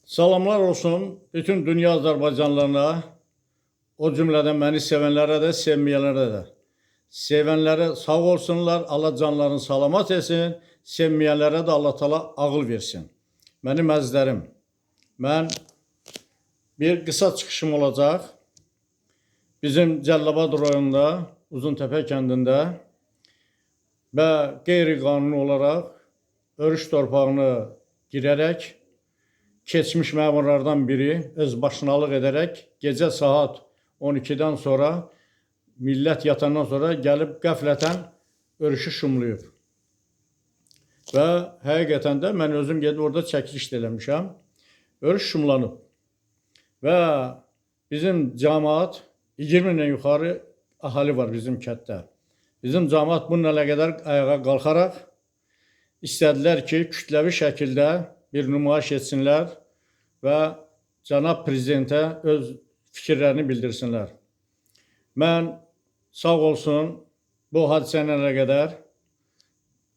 Salamlar olsun bütün dünya Azərbaycanlılarına, o cümlədən məni sevənlərə də, sevməyənlərə də. Sevənlərə sağ olsunlar, Allah canlarını salamat etsin, sevməyənlərə də Allah Taala ağıl versin. Mənim əzizlərim, mən bir qısa çıxışım olacaq. Bizim Cəlilabad rayonunda, Uzuntəpə kəndində və qeyri-qanuni olaraq örüş torpağını girərək keçmiş məmurlardan biri öz başınalıq edərək gecə saat 12-dən sonra millət yatandan sonra gəlib qəflətən örüşü şumlayıb. Və həqiqətən də mən özüm gedib orada çəkiliş də eləmişəm. Örüş şumlanıb. Və bizim cəmaat 20 mindən yuxarı əhali var bizim kənddə. Bizim cəmaat bununla əlaqədar ayağa qalxaraq istədilər ki, kütləvi şəkildə bir nümayiş etsinlər və cənab prezidentə öz fikirlərini bildirsinlər. Mən sağ olsun bu hadisə ilə əlaqədar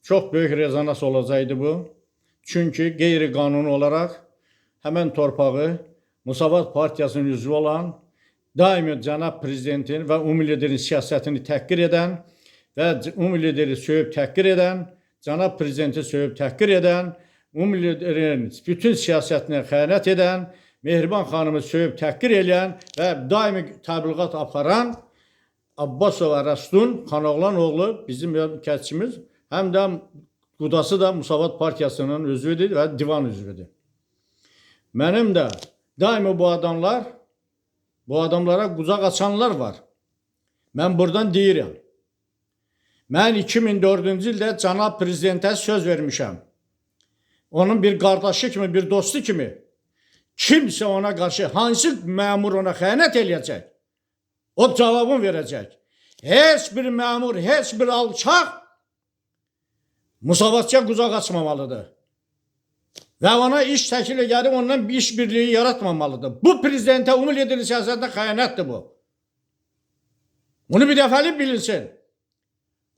çox böyük rezonans olacaqdı bu. Çünki qeyri-qanuni olaraq həmən torpağı Musavat Partiyasının üzvü olan, daimi cənab prezidentin və ümumi liderin siyasətini təhqir edən və ümumi lideri söyüb təhqir edən, cənab prezidenti söyüb təhqir edən, ümumi liderin bütün siyasətinə xəyanət edən, Mehriban xanımı söyüb təhqir edən və daimi təbliğat aparan Abbasov Ərəstun Xanoğlan oğlu bizim kəndçimiz, həm də qudası da Musavat Partiyasının üzvüdür və divan üzvüdür. Mənim də daimi bu adamlar, bu adamlara qucaq açanlar var. Mən buradan deyirəm. Mən 2004-cü ildə cənab prezidentə söz vermişəm. Onun bir qardaşı kimi, bir dostu kimi kimsə ona qarşı, hansı məmur ona xəyanət eləyəcək, o cavabını verəcək. Heç bir məmur, heç bir alçaq Musavatçıya qucaq açmamalıdır. Və ona iş təklif gəlib ondan bir iş birliyi yaratmamalıdır. Bu prezidentə, ümumi liderin siyasətinə xəyanətdir bu. Bunu bir dəfəlik bilinsin.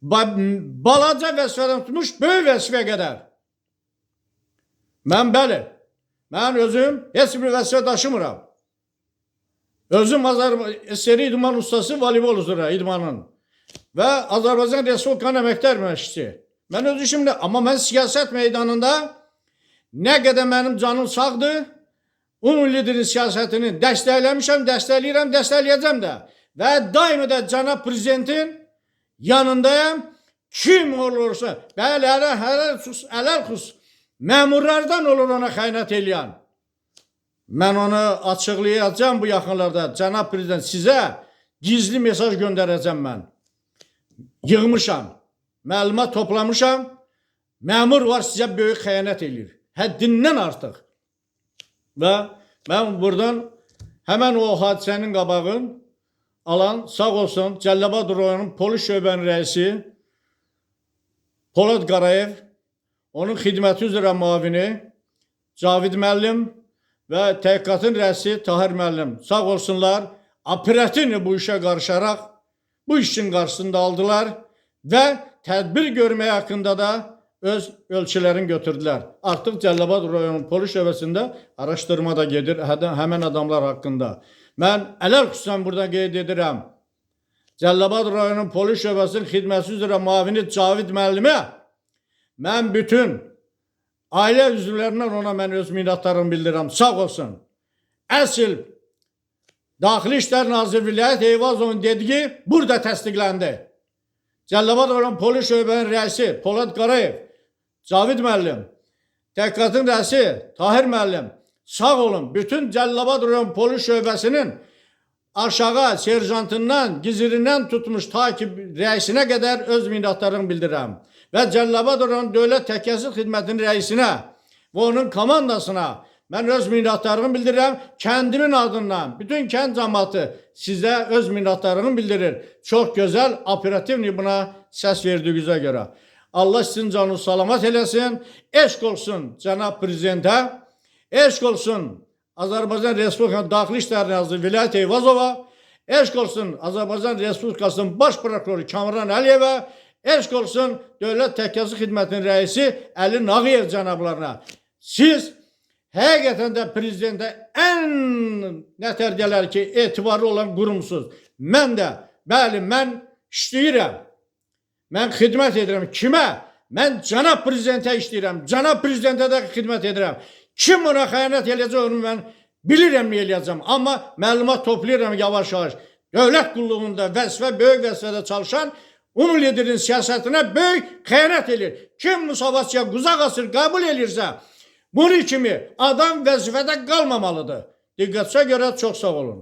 Balaca vəzifədən tutmuş böyük vəzifəyə qədər. Mən bəli, mən özüm heç bir vəzifə daşımıram. Özüm Azərbaycan idman ustası voleybol üzrə idmanın və Azərbaycan Respublikanın əməkdar məşqçisi. Mən öz işimdə, amma mən siyasət meydanında nə qədər mənim canım sağdır, ümumi liderin siyasətini dəstəkləmişəm, dəstəkləyirəm, dəstəkləyəcəm də. Və daimi də cənab prezidentin yanındayam. Kim olursa, bəli, hələ, hələ, ələl xüsus məmurlardan olur ona xəyanət eləyən. Mən onu açıqlayacağam bu yaxınlarda. Cənab prezident, sizə gizli mesaj göndərəcəm mən. Yığmışam, məlumat toplamışam. Məmur var sizə böyük xəyanət eləyir. Həddindən artıq. Və mən buradan həmən o hadisənin qabağın alan sağ olsun Cəlilabad rayonunun polis şöbənin rəisi Polad Qarayev, onun xidməti üzrə müavini Cavid müəllim və təhqiqatın rəisi Tahir müəllim sağ olsunlar, operativni bu işə qarışaraq bu işin qarşısında aldılar və tədbir görməyə haqqında da öz ölçülərini götürdülər. Artıq Cəlilabad rayonunun polis şöbəsində araşdırma da gedir həmən adamlar haqqında. Mən ələl xüsusən burada qeyd edirəm. Cəlilabad rayonunun polis şöbəsinin xidməti üzrə müavini Cavid müəllimə mən bütün ailə üzvlərindən ona mən öz minnətdarlığımı bildirirəm. Sağ olsun. Əsl Daxili İşlər Naziri Vilayət Eyvazovun dediyi burada təsdiqləndi. Cəlilabad rayon polis şöbənin rəisi Polad Qarayev, Cavid müəllim, təhqiqatın rəisi Tahir müəllim, sağ olun. Bütün Cəlilabad rayon polis şöbəsinin aşağı serjantından, gizirindən tutmuş ta ki rəisinə qədər öz minnətdarlığımı bildirirəm. Və Cəlilabad rayon Dövlət Təhlükəsizlik Xidmətinin rəisinə və onun komandasına mən öz minnətdarlığımı bildirirəm. Kəndimin adından bütün kənd cəmaatı sizə öz minnətdarlığını bildirir. Çox gözəl, operativni buna səs verdiyinizə görə. Allah sizin canınızı salamat eləsin. Eşq olsun cənab prezidentə. Eşq olsun Azərbaycan Respublikasının Daxili İşlər Naziri Vilayət Eyvazova. Eşq olsun Azərbaycan Respublikasının Baş Prokuroru Kamran Əliyevə. Eşq olsun Dövlət Təhlükəsizlik Xidmətinin rəisi Əli Nağıyev cənablarına. Siz Həqiqətən də prezidentə ən nətər gələr ki, etibarlı olan qurumsuz. Mən də, bəli, mən işləyirəm. Mən xidmət edirəm. Kimə? Mən cənab prezidentə işləyirəm. Cənab prezidentə də xidmət edirəm. Kim ona xəyanət eləyəcək onu mən bilirəm nə eləyəcəm. Amma məlumat toplayıram yavaş-yavaş. Dövlət qulluğunda vəzifə, böyük vəzifədə çalışan ümumi liderin siyasətinə böyük xəyanət eləyir. Kim müsavatçıya quzaq asır, qəbul eləyirsə, bunu kimi adam vəzifədə qalmamalıdır. Diqqətinizə görə çox sağ olun.